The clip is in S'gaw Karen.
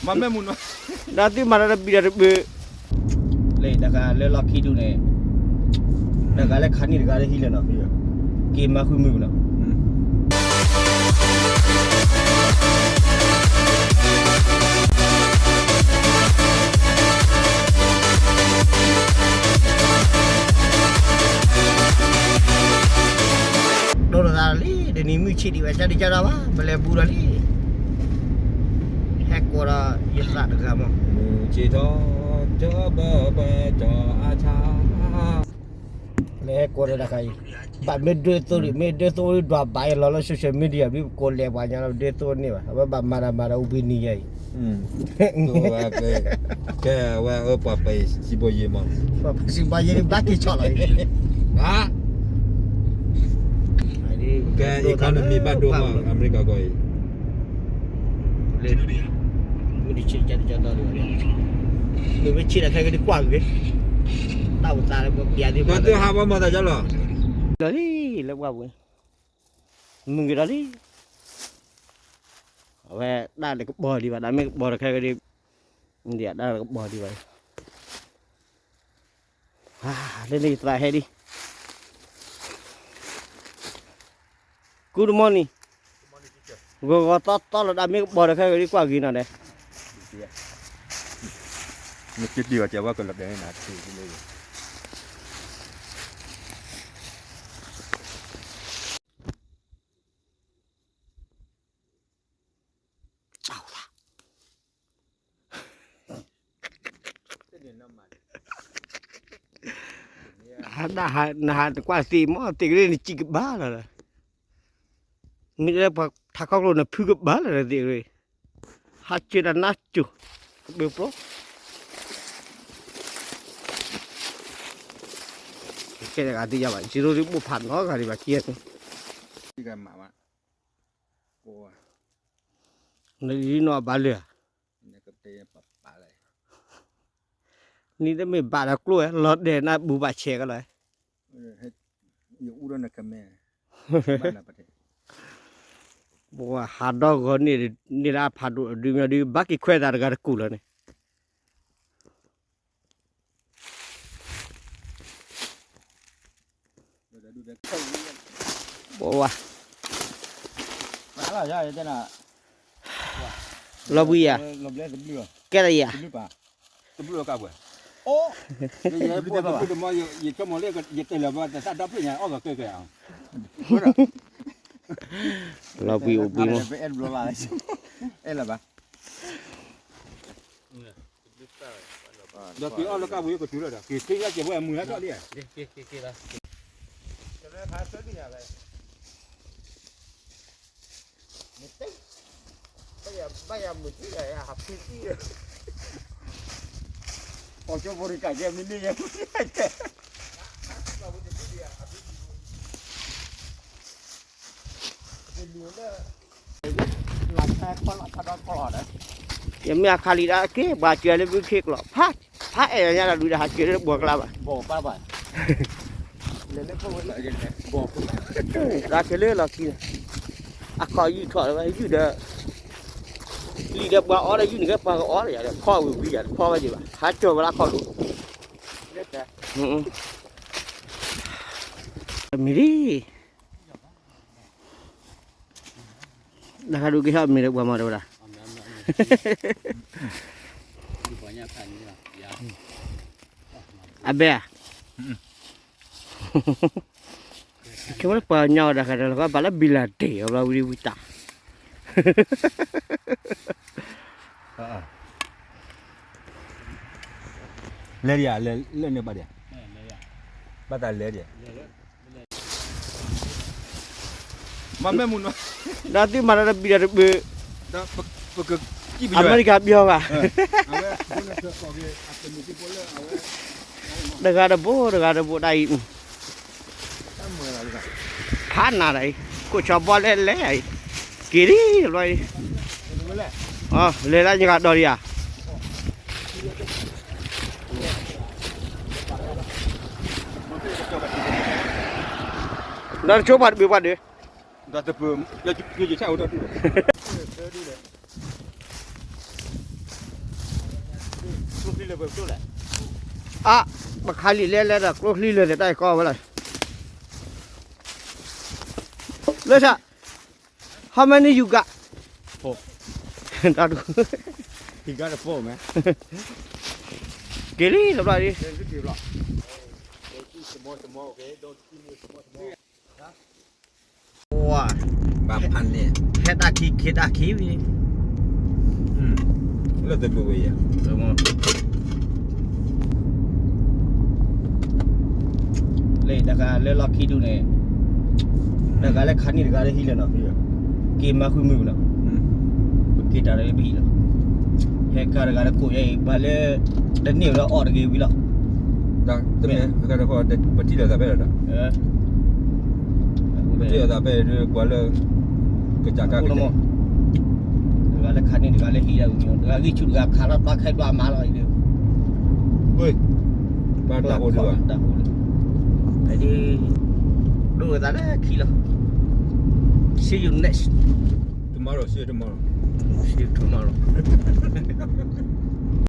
မၤမဲာ်မုာ်နီၤ, ဒီးသုမၤတၢ်တဘံၣ်ဒီးတဘုၣ်, လၢတဂၤလၢလီၢ်ခံဒူၣ်န့ၣ်, တဂၤလၢခါနံၣ်တဂၤလၢဟံၣ်လၢာ်နီၤ, က့ၤမၤဃုမုာ်နီၤ, ဒိၣ်တဂၤလံ, တနံၤမုၢ်ဆ့ၣ်ဒံးဝဲ ကၢ်ဒံကၢ်ဒၣ်ဘၣ် ပလဲၤဘူးဒီးလံ, ဟဲကိးဒီးယသးတဂၤမး, မုၢ်ဆ့ၣ်ထီၣ်, တဘၢဘၢထီၣ်အါဆါ, မ့ၢ်ဟဲကိးဒီးတခါအံၤ, ဘၣ်မ့ၢ်ဒွဲၣ်သိၣ်ဒံး မ့ၢ်ဒွဲၣ်သိၣ်ဒံးဒွးဘၣ်အလီၤလၢ social media ဘျီ ပကိးလဲၤပှၤညါလီၤ ဒွဲၣ်သိၣ်န့ၢ်ဘၣ် အဝဲဘၣ်မၤတၢ်မၤဒီး အိၣ်ဘှံးနံၤယါအံၤ ကဲဝဲအၢပှၤပၢၤစံးဘိယံၤမး, ပှၤပၢၤစံးဘိယံၤန့ၣ် ဘၣ်က့ၤဆီၣ်လီၤအံၤ, ကဲ economy ဘၣ်ဒိမး အမဲရကၤကီၢ်အံၤ, မ့ၢ်ဆ့ၣ်တၢ်ခဲကဒုးကွၢ်ဂ့ၤ, တၢ်အိၣ်သးလၢပျးသ့ၣ် ဒီးသုဟးဘၣ်မၤသးဒ်လီၤ, လီၤလံ လၢပှၢ်ပူၤ, မုၢ်က့ၤဒီးလံ, အဝဲတၢ်တကပီၤဒံးဘၣ် တၢ်မ့ၢ်ကပီၤတခဲကဒုး, မ့ၢ်ဒ်တၢ်တကပီၤဒံးဘၣ်, လၢန့ၣ်ယသးဟဲဒံး, Good morning, ဂီၤဂီၤသီသီလီၤ တၢ်မ့ၢ်ကပီၤတခဲကဒုးကွၢ်ဂ့ၤနီၤဒဲး, မ့ၢ်က့ၤဒံးဘၣ် ကဲဝဲကလီၤတဲာ်န့ၣ်နၤ နဟးနကွၢ်သ့ၣ်မ့ၢ်သ့ၣ်ကရ့ၣ် နစံးကဘၣ်လီၤ, မ့ၢ်လၢပှၤထးခီကျိနဖုကဘၣ်လီၤသ့ၣ်ကရ့ၣ်, ဟးစၢၤတၢ်နါစိၤ, ကဘၢပျီ, ကဲတဂၤသ့ၣ်ညါဘၣ် ယရိဒ်ဘိၣ်ဖးနီတဂၤဒံးဘၣ်ခံဂၤန့ၣ်, နဒ်နီၢ်ဘၣ်လၢာ်ဧါ, နတမ့ၢ်ဘၣ်ဒီးကျိၣ်ဝဲ လီၤဒဲးနၢ်ဘူးဘၣ်ဆဲးကလီၤ, ပှၤဟးဒီဂီၤန့ၣ် န့ၢ်လၢအဖးဒိၣ်ဒုးမ့ၢ်ဒုး ဘၣ်က့ၤခွဲးသးတဂၤတကူၣ်လီၤန့ၣ် ပဝါ လီၤဘှံးယၤ ကဲလီၤယၤ တဘျုးကဘှဲၣ်, ယဆိကမိၣ်လၢယတဲလၢၤဘၣ်တသးဒီဖျၢၣ်ညါ အီၣ်ကကဲကဲ, လီၤဘှံးအိၣ်ဘှံးမး, အဲၣ်လၢၤဘၣ်, ဒီးက့ၤအီၣ်လၢကဘှံးကတုၤလီၤဒီး က့ၤသ့ၣ်ညါကဲးဘၣ်မုၢ်ဟဲထီၣ်လံ, ဘၣ်ယၤမုၢ်သံယၤ ဟးဖုသံ, ပှၤကၠိဖိတကးကဲမ့ၢ်န့ၢ်ယဲ ယမ့ၢ်အခါလံဒၣ်က့ၤ ပှၤစၢၤလၢဘုခ့ကျိး ဖးအဲၣ်ညါတၢ်ဒုးဒီး ဟးစၢၤလၢဘှီကျါဘၣ်, လၢခဲလၢာ်လီၤခံန့ၣ်, အခီၣ်ယုၢ်ထီၣ်လၢဝဲယုၢ်ဒီး, လံာ်ဒီးပှၤအီဒီးယုၢ်န့ၣ်ကဲပှၤကအီဒီးယၤဒီး ဖီဝံၤဝံၤယၤတဖီဝဲယံၤဘၣ် ဟးစၢၤဝဲလၢအခီၣ်လိၤ, မ့ၢ်လံ တၢ်ခါဒုးကဟဲအီၣ်မ့ၤဒီးပှၤမၤတဝဲဒၣ်, အဘဲဧါ, ကဲဝဲလၢပှၤကညီဝဲဒၣ်ဃးဒီးလီၤ ဘၣ်လၢဘံၣ်လၤဒ့ၣ်အဘျီဝံၤဝံၤတၢ် လဲၤဒံးဧါ, လဲၤလၢန့ၣ်ဘၣ်ဒံးဧါ, ဘၣ်သးလဲၤဒံးဧါ, မၤမဲာ်မုာ်နီၤ, ဒီးသုမၤတၢ်တဘံၣ်ဒီးတဘုၣ်, အမဲရကၤပျီဘၣ်, တဂၤတဘိ တဂၤတဘိဒၣ်အံၤ ဖးနၤဒၣ်အံၤ ခိၣ်ဆီဘီလဲၣ်လဲၣ်အံၤ က့ၤဒံးဘျီအံၤ, လဲၤလၢညဂၤဒီးဒံးဧါ, ဒီးတဆိပှၤတဘုးပှၤဒုး, ဒီးတပၢၤလၢယဆၣ်အိၣ်ဒီးဒုး, ဒုးဒီး အါ, ပခးလံာ်လဲလဲဒီး ကျိချံလၢာ်သ့ၣ်တၢ်အံၤကီဝဲလီၤ. လၢဆၣ်, how many you got? Four. တၢ်ဒူ, he got a four, man. က့ၤလံ တဘျီလံ. ဝါ, ဘၣ်ဖးန့ၣ်, ဟဲတၢ်ခံ ခ့တၢ်ခံဝံၤန့ၣ်, လၢတလူၤဝဲယဲ, လၢတဂၤလၢလီၢ်ခံဒူၣ်န့ၣ်, တဂၤလၢခါန့ၣ်တဂၤလၢဟံၣ်လၢာ်နီၤ, က့ၤမၤဃုာ်မုာ်နီၤ, ပက့ၤတၢ်လၢပဟံၣ်လီၤ, ဟဲခါတဂၤလၢခိၣ်ယဲအံၤ ပှၤလၢ တန့ၢ်ဝဲလၢအီၣ်တဂ့ၤဝံၤလီၤ. တမ့ၢ် ပထံၣ်လိာ်သးဖဲဒီး, ပထံၣ်လိာ်သးဖဲဒီး ပှၤလၢ ကစၢ်ကါကစၢ်, တဂၤလၢခါန့ၣ် တဂၤလၢဟံၣ်လၢာ်ဝံၤ, တဂၤဂံၢ်ဆူၣ်တဂၤခးလီၤ ဘၣ်ခဲဘၣ်မၤလီၤအံၤ, ဘၣ်တၢ်အိၣ်ဒီး, တၢ်အိၣ်ဒီး, ဒိၣ်ဝဲသးလၢခံလီၤ. See you next tomorrow, see you tomorrow, see you tomorrow.